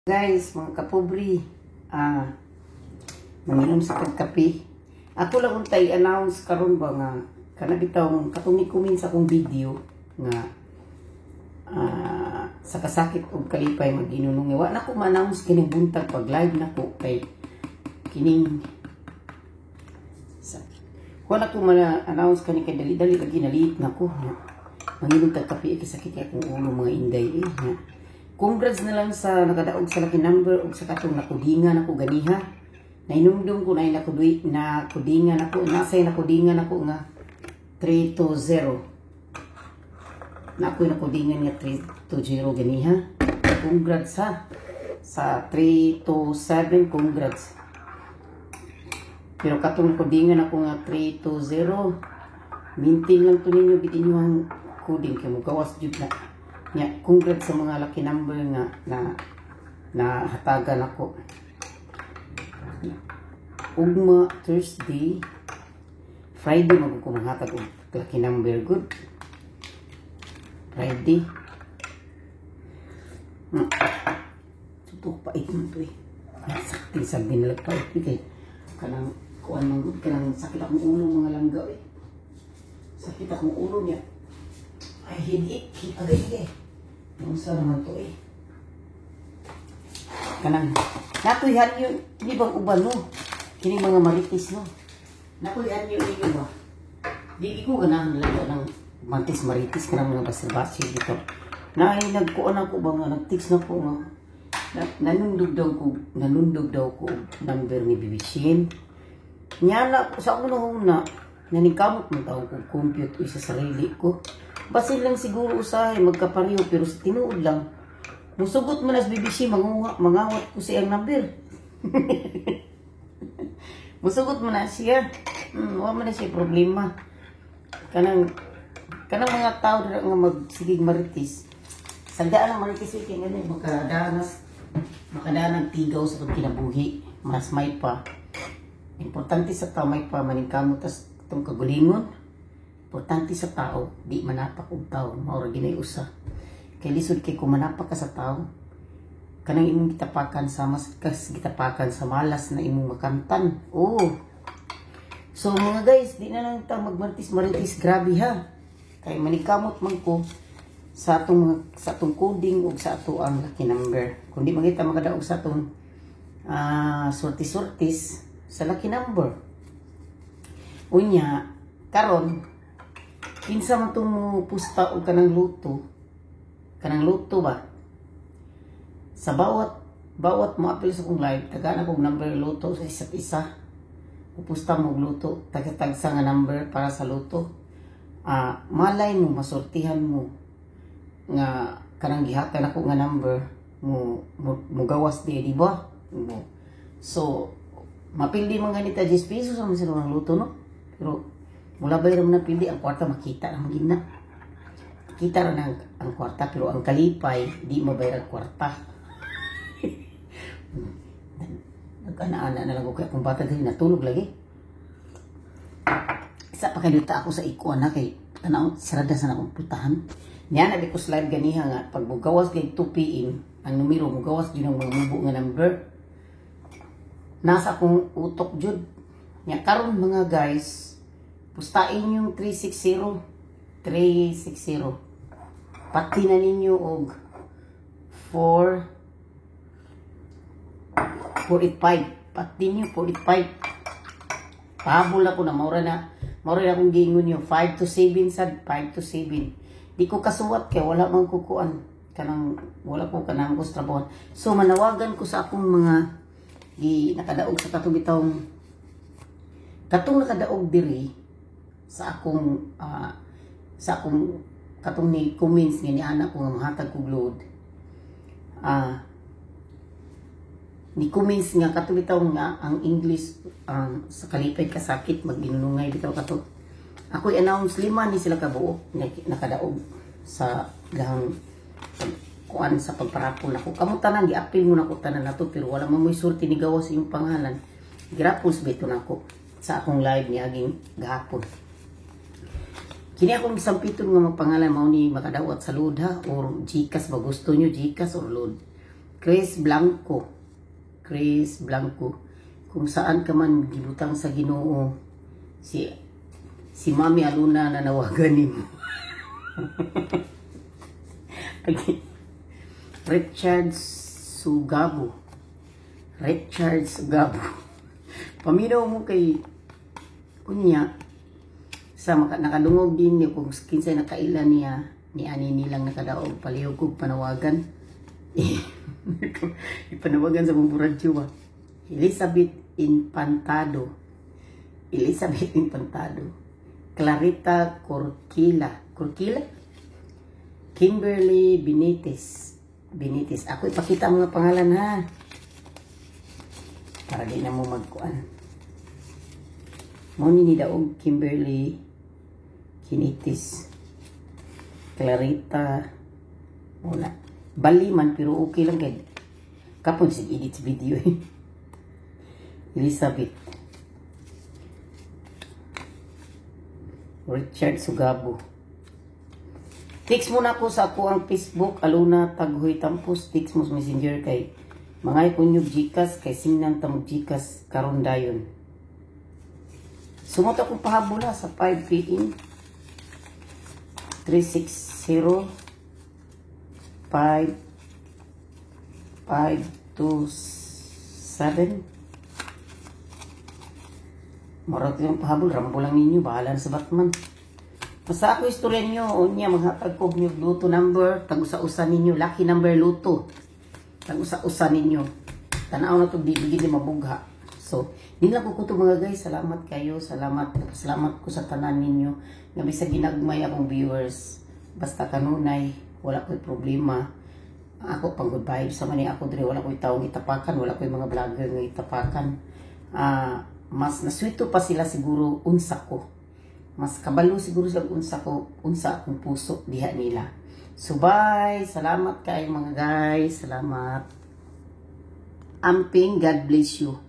Guys, mga kapobre, manginom sa tagkape. Ako lang untay announce karon ba nga kana bitawng katong ni comment sa akong video nga sa kasakit og kalipay mag-inunong. Wa na ko ma-announce kining buntag pag live na ko kay kining sa wala ko ma-announce kani kay dali-dali lagi nalit na ko. Manginom tag kape kay sakit kay akong ulo, mga inday eh. Nga. Congrats na lang sa nakadaog sa lucky number ug sa katong nakudingan ako ganiha. Nainumdum ko na nakudwi nakudingan ako, nasay nakudingan ako nga 320. Na ako'y nakudingan nga 320 ganiha. Congrats ha. Sa 327, congrats. Pero katong nakudingan ako nga 320, maintain lang to ninyo gid inyo ang coding kay mogawas jud na. Nya, congrats sa mga lucky number nga na na hatagan ako. Ugma Thursday, Friday mag ko manghatag og lucky number good. Friday. Suto pait man to eh. Sakti sa binalag pait eh, kay kanang kuan man gud, kanang sakit akong ulo, mga langga eh. Sakit akong ulo niya. Ay, headache. Agay, agay. Unsa naman to eh. Kanang, natoy hanyo, kini bang uban no? Kini mga marites no? Nakoy hanyo ninyo ba? Di ko ganahan lang ng mantis marites kanang mga basir-basir dito. Naay nagkuan ako ba nga nag-text na ko nga nanundog daw ko number ni Bibishin. Nya na sa una-una naningkamot man tawo ko compute uy sa sarili ko. Basin lang siguro usahay magkapareho, pero sa tinuod lang musugot man as BBC, manguha mangawat ko siyang number. Musugot man na siya. Wa man na siya problema. Kanang kanang mga tao dira nga magsigig marites. Sagdaan ang marites kay ngano makadanas makadanag tigaw sa itong kinabuhi. Mas may pa. Importante sa tao may pa maningkamot tas itong kagulingon. Importante sa tao, di manapak og tao, mao ra ginay usa. Kay lisod kay kung manapak ka sa tao, kanang imong gitapakan sa mas kas gitapakan sa malas na imong makamtan. Oh. So mga guys, di na lang ta magmartis maritis, grabe ha. Kay manikamot man ko sa atong mga, sa atong coding ug sa ato ang lucky number. Kung di man kita makadaog sa atong sortis-sortis sa lucky number. Unya, karon kinsa man tong mo pusta og kanang luto ba? Sa bawat bawat mo apil sa kong live, tagaan akong number luto sa isa't isa. Pupusta mo og luto, taga-tagsa nga number para sa luto. Malay mo masortihan mo nga kanang gihatag nako nga number mo mo gawas di ba? Mo. So mapildi man ganita 10 pesos ang sila ng luto no. Pero mula ba na pili ang kwarta, makita ra man na. Kita ra ang kwarta, pero ang kalipay di mabayar ang kwarta. Nag-ana-ana na lang ko kay akong bata diri natulog lagi. Isa pa kaluta ako sa ikuan na kay tanaw sarada sa akong putahan. Niya na di ko slide ganiha nga pag mugawas kay 2 PM ang numero mugawas jud ang mga mubo nga number. Nasa akong utok jud. Nya karon mga guys, pustain yung 360 360. Pati na ninyo og 4 485. Pati niyo 485. Pahabol ako na maura na akong giingon nyo 5 to 7 sad 5 to 7. Di ko kasuwat kay wala man ko kuan kanang wala ko kanang ko sa trabaho. So manawagan ko sa akong mga gi nakadaog sa katong bitawng katong nakadaog diri sa akong katong ni comments nga ni anak ko nga mahatag kog load. Ni comments nga katong bitaw nga ang English sa kalipay kasakit maginunungay bitaw kato. Ako i-announce lima ni sila kabuok nakadaog sa gahang kuan sa pagparapol nako. Kamo tanan giapil mo nako tanan nato pero wala man mo'y sulti ni gawas iyong pangalan. Girapos bito nako sa akong live ni aging gahapon. Kini akong gisampiton nga mga pangalan mao ni makadawat sa load ha, or GCash ba gusto nyo, GCash or load. Chris Blanco. Chris Blanco. Kung saan ka man gibutang sa Ginoo, si Mami Aluna na nawagan nimo. Okay. Richard Sugabo. Richard Sugabo. Paminaw mo kay unya sa maka, nakadungog din niyo kung kinsay nakaila niya ni ani nilang nakadaog, palihog kog panawagan. Ipanawagan sa mong radyo ba. Elizabeth Infantado. Elizabeth Infantado. Clarita Corquila. Corquila? Kimberly Benitez. Benitez. Ako ipakita ang mga pangalan ha. Para di na mo magkuan. Mo ni daog Kimberly Kinitis. Clarita. Wala. Bali man pero okay lang kay kapon sig edit video eh. Elizabeth. Richard Sugabo. Text mo na ko sa ako ang Facebook, Aluna Taghoy Tampos. Text mo sa Messenger kay mga kunyog Gcash kay singnan ta mo Gcash karon dayon. Sumot akong pahabol sa 5 PM. 360 5 5 2 7. Murag yung pahabol, rambo lang ninyo, bahala na sa Batman. Basta ako istorya ninyo, unya, maghatag ko niyo lotto number, tag-usa-usa ninyo, lucky number lotto. Tag-usa-usa ninyo. Tanaw na to, di ni mabugha. So, di lang ko kuto mga guys, salamat kayo, salamat, salamat ko sa tanan ninyo. Nga bisag ginagmay akong viewers, basta kanunay, wala ko'y problema. Ako pang good vibes sa man ako dire, wala ko'y taong itapakan, wala ko'y mga vlogger nga itapakan. Mas naswito pa sila siguro unsa ko. Mas kabalo siguro sila unsa ko, unsa akong puso diha nila. So bye, salamat kayo mga guys, salamat. Amping, God bless you.